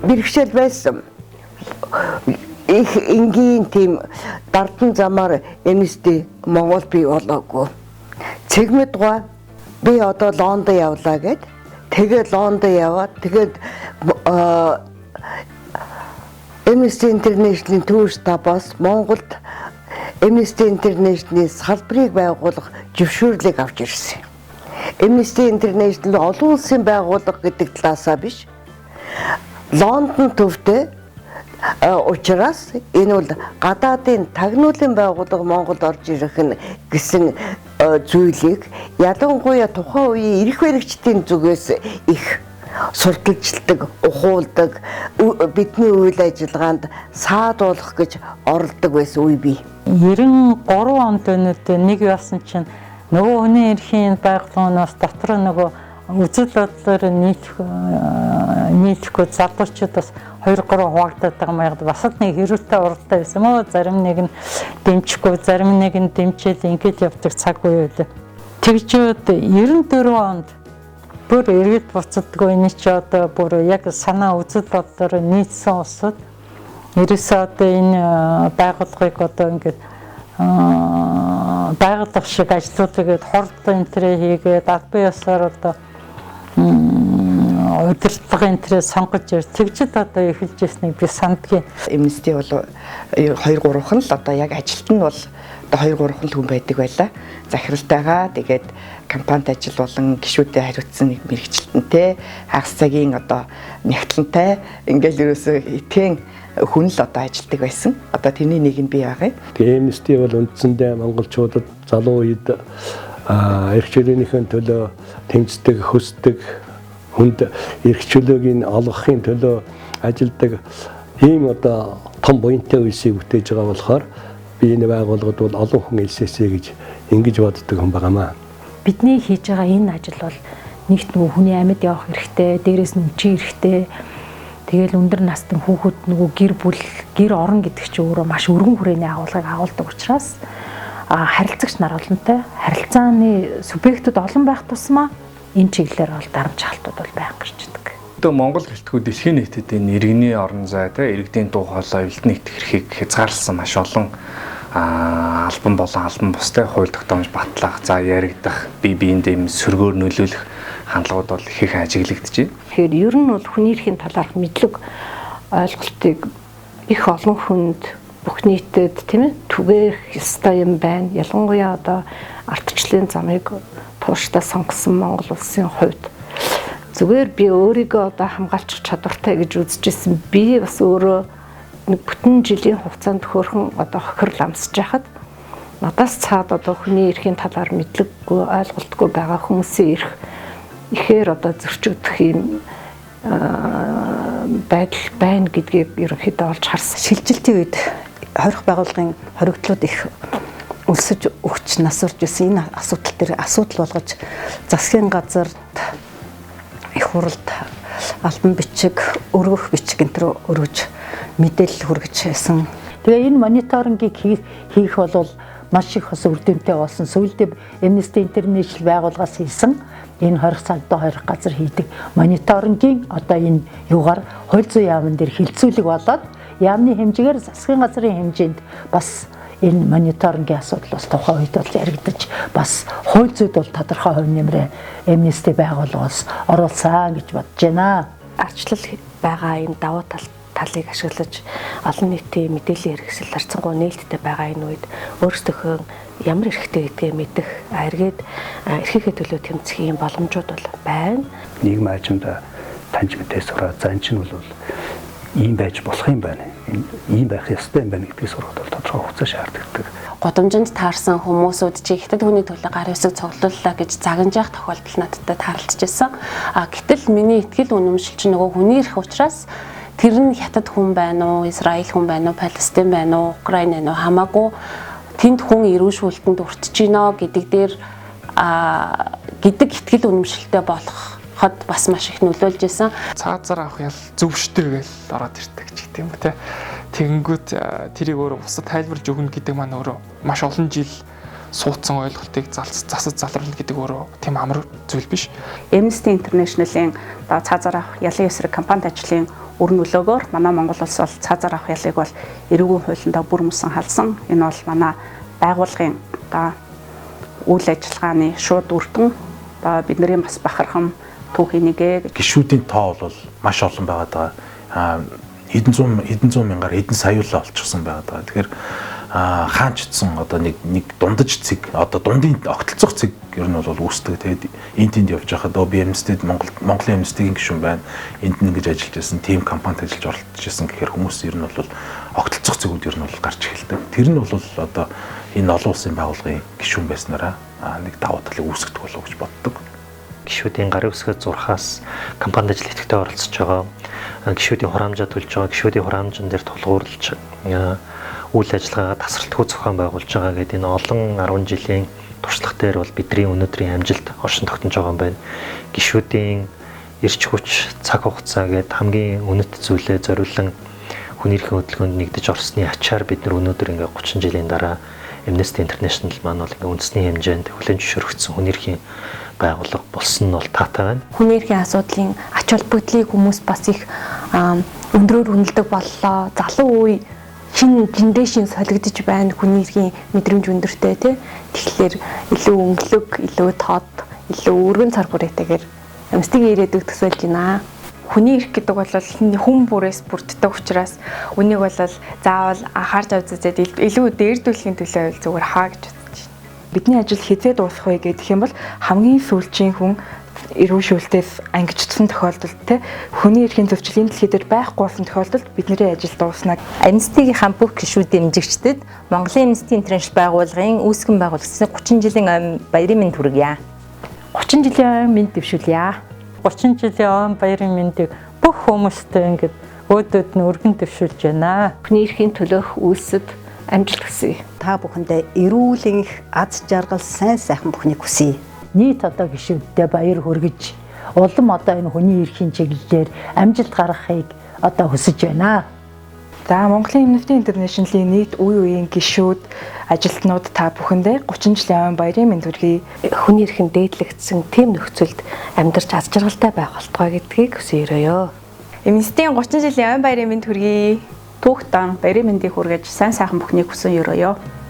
Бэрхшээл байсан. Их энгийн тийм дардан замаар Amnesty Монгол бий болоогүй. Цэгмэд гоо би одоо Лондон явлаа гэд. Тэгээд Лондон яваад тэгээд Amnesty International-ийн төв штабаас Монголд Amnesty International-ийн салбарыг байгуулах зөвшөөрлийг авч ирсэн. Amnesty International олон улсын байгууллага гэдэг талаасаа биш. Лондон төвтэй учраас энэ бол гадаадын тагнуулын байгууллага Монголд орж ирэх нь гэсэн зүйлийг ялангуяа тухайн үеийн эрх баригчдын зүгээс их сурталчилдаг, ухуулдаг, бидний үйл ажиллагаанд саадуулах гэж оролдог байсан үе бий. 93 онд өнөдөө нэг яасан чинь нөгөө хүний эрхийн байгууллагаас дотор нөгөө үзэл бодлоор нийлэхгүй залуучууд бас 2 3 хуваагдаад байгаа маяг бас л нэг хэрүүтэй уралдаа байсан мөө, зарим нэг нь дэмжихгүй, зарим нэг нь дэмжээл ингэж явдаг цаг үе байлаа. Тэгжээд 94 онд бүр эргээд буцадгүй, энэ чи одоо бүр яг санаа үзэл бодлоор нийцсэн улсууд ерөөсөө одоо энэ байгууллагыг одоо ингээд байгууллага шиг ажлуудыг хурд энтрээ хийгээд албан ёсоор одоо удирдлага энтрээ сонгож тэгжид одоо эхэлж ирснийг би сандгийн. Amnesty бол 2 3хан л одоо яг ажилт нь бол одоо 2 3хан л хүн байдаг байлаа. Захиралтайгаа тэгээд компанид ажил болон гишүүдэд хариуцсан нэг мэрэгчлэнтэй хагас цагийн одоо нягтлантай ингээл ерөөсөө итгэн хүн л одоо ажилтдаг байсан. Одоо тэрний нэг нь би байгаа юм. Тэгээ Amnesty бол үндсэндээ монголчуудад залуу үед эрх чөлөөнийхөө төлөө тэмцдэг, хөсдөг, хүнд эрх чөлөөг нь олгохын төлөө ажилдаг ийм одоо том буянтай үйлсийг бүтээж байгаа болохоор би энэ байгууллагад бол олон хүн элсээсэй гэж ингэж боддог хүн байгаамаа. Бидний хийж байгаа энэ ажил бол нэгт нөгөө хүний амьд явах хэрэгтэй, дээрээс нь өмчийн хэрэгтэй. Тэгэл өндөр насны хүүхэд нөгөө гэр бүл, гэр орон гэдэг чинь өөрөө маш өргөн хүрээний агуулгыг агуулдаг учраас харилцагч нар олонтой, харилцааны субъектүүд олон байх тусмаа энэ чиглэлээр бол дарамт шалтууд бол байнга гарч идэг. Одоо Монгол гэлтгүү дэлхийн нийтэд энэ иргэний орон зай, те иргэдийн дуу хоолой, эвлэлт нэгтгэх эрхийг хязгаарласан маш олон албан болон албан бустай хууль тогтоомж батлах, за яригдах, бие биендээ юм сөргөөр нөлөөлөх хандлагууд бол их их ажиглагдаж байна. Тэгэхээр ер нь бол хүний эрхийн талаарх мэдлэг ойлголтыг их олон хүнд бүх нийтэд тийм ээ түгээх ёстой юм байна. Ялангуяа одоо ардчлалын замыг тууштай сонгосон Монгол улсын хувьд зүгээр би өөрийгөө одоо хамгаалчих чадвартай гэж үзэж исэн. Би бас өөрөө нэг бүтэн жилийн хугацаанд хөөрхөн одоо хохирол амсаж байхад надаас цаад одоо хүний эрхийн талаар мэдлэггүй, ойлголтгүй байгаа хүмүүсийн эрх ихээр одоо зөрчигдөх юм байдал байна гэдгийг ерөнхийдөө олж харсан. Шилжилтийн үед хорих байгууллагын хоригдлууд их өлсөж өгч нас орж исэн. Энэ асуудал дээр асуудал болгож засгийн газарт их хуралд албан бичиг, өргөх бичиг энэ төр өргөж мэдээлэл хүргэж байсан. Тэгээ энэ мониторингийг хийх бол маш их бас үр дүнтэй болсон. Сүүлдээ Amnesty International байгууллагаас хийсэн энэ хорих цагдаа хорих газар хийдэг мониторингийн одоо энэ юугаар хууль зүйн яамн дээр хилцүүлэг болоод яамны хэмжээгээр засгийн газрын хэмжээнд бас энэ мониторингийн асуудал бас тухайн үед бол яригдаж бас хууль зүйд бол тодорхой хувь нэмрээ Amnesty байгууллагаас оруулсан гэж бодож байна. Ардчлал байгаа энэ давуу талыг ашиглаж олон нийтийн мэдээллийн хэрэгсэл харьцангуй нээлттэй байгаа энэ үед өөрсдөхөө ямар эрхтэй гэдгээ мэдэх, эргээд эрхийнхээ төлөө тэмцэх юм боломжууд бол байна. Нийгмийн аажимд таньж мэдээ сураад за энэ чинь бол ийм байж болох юм байна. Ийм байх ёстой юм байна гэдгийг сурахад бол тодорхой хугацаа шаардлагатай. Гудамжинд таарсан хүмүүсүүд чи хятад хүний төлөө гар үсэг цуглууллаа гэж загнаж явах тохиолдол надтай тааралдчихсан. А гэтэл миний итгэл үнэмшил чинь нөгөө хүний эрх учраас тэр нь хятад хүн байна уу, Израиль хүн байна уу, Палестин байна уу, Украин байна уу хамаагүй тэнд хүн эрүүшүүлтэнд өртөж гинэ гэдэг дээр гэдэг итгэл үнэмшилтэй болоход бас маш их нөлөөлж исэн. Цаазаар авах ял зөвштэй гээл ороод ирдэг ч гэдэг юм уу те. Тэгэнгүүт тэрийг өөрөө бусад тайлбарлаж өгнө гэдэг маань өөрөө маш олон жил суудсан ойлголтыг засаж залруулна гэдэг өөрөө тийм амар зүйл биш. Amnesty International-ийн одоо цаазаар авах ялын эсрэг компанид ажлын үр нөлөөгөөр манай Монгол улс бол цаазаар авах ялыг бол эрүүгийн хуулиндаа бүр мөсөн халсан. Энэ бол манай байгууллагын одоо үйл ажиллагааны шууд үр дүн, одоо бидний бас бахархан түүхийн нэгэ гэж. Гишүүдийн тоо бол маш олон байгаад байгаа. Хэдэн зуун мянгаар хэдэн саяулаа олчихсон байгаад байгаа. Тэгэхээр хаанчдсан одоо нэг дундаж цэг, одоо дундын огтлцох цэг ер нь бол үүсдэг. Тэгээд энд тэнд явж байхад би Amnesty-д Монголын Amnesty-ийн гишүүн байна. Энд нь ингэж ажиллаж байсан, team компанид ажиллаж оролцож байсан гэхээр хүмүүс ер нь бол огтлцох цэгүүд ер нь бол гарч эхэлдэг. Тэр нь бол одоо энэ олон улсын байгууллагын гишүүн байснараа нэг давуу талыг үүсгдэг болов гэж боддог. Гишүүдийн гарын үсгээ зурхаас компанид ажил идэвхтэй оролцож байгаа, гишүүдийн хураамжаа төлж байгаа, гишүүдийн хураамжан дээр тулгуурлаж үйл ажиллагаагаа тасралтгүй зохион байгуулж байгаа гэдэг энэ олон 10 жилийн туршлага дээр бол бидний өнөөдрийн амжилт оршин тогтнож байгаа юм байна. Гишүүдийн эрч хүч, цаг хугацаа гэдэг хамгийн үнэт зүйлээ зориулан хүний эрхийн хөдөлгөөнд нэгдэж орсны ачаар бид нар өнөөдөр ингээ 30 жилийн дараа Amnesty International маань бол ингээ үндэсний хэмжээнд хүлээн зөвшөөрөгдсөн хүний эрхийн байгууллага болсон нь бол таатай байна. Хүний эрхийн асуудлын ач холбогдлыг хүмүүс бас их өндрөөр үнэлдэг боллоо. Залуу үе шинэ генерашн солигдож байна, хүний эрхийн мэдрэмж өндөртэй тий. Тэгэхээр илүү өнгөлөг, илүү тод, илүү өргөн цар хүрээтэйгээр Amnesty-ийн ирээдүйг төсөөлж байна. Хүний эрх гэдэг бол хүн бүрээс бүрддэг учраас үнийг бол заавал анхаарч авч үзээд илүү дээрдүүлэхийн төлөө зүгээр хаа гэж бодож байна. Бидний ажил хизээ дуусах вэ гэх юм бол хамгийн сүүлчийн хүн эрүү шүүлтээс ангижсан тохиолдолд те хүний эрхийн зөрчил энэ дэлхий дээр байхгүй болсон тохиолдолд бидний ажил дуусна. Amnesty-ийн бүх гишүүд дэмжигчдэд Монголын Amnesty International байгууллагын үүсгэн байгуулагчны 30 жилийн ойн баярын мэнд хүргье. 30 жилийн ойн мэнд дэвшүүлье. 30 жилийн ойн баярын мэндийг бүх хүмүүстээ ингээд өөдөөд нь өргөн дэвшүүлж байна. Хүний эрхийн төлөөх үйлсэд амжилт хүсье. Та бүхэндээ эрүүл энх, аз жаргал, сайн сайхан бүхнийг хүсье. Нийт одоо гишүүддээ баяр хүргэж улам одоо энэ хүний эрхийн чиглэлээр амжилт гаргахыг одоо хүсэж байна. За Монголын Amnesty International-ийн нийт үе үеийн гишүүд, ажилтнууд та бүхэндээ 30 жилийн ойн баярын мэнд хүргэе. Хүний эрхэн дээдлэгдсэн тийм нөхцөлд амьдарч аз жаргалтай байх болтугай гэдгийг хүсэн өрөөё. Amnesty-ийн 30 жилийн ойн баярын мэнд хүргэе. Түүх дан баярын мэндийг хүргэж сайн сайхан бүхнийг хүсэн өрөөё.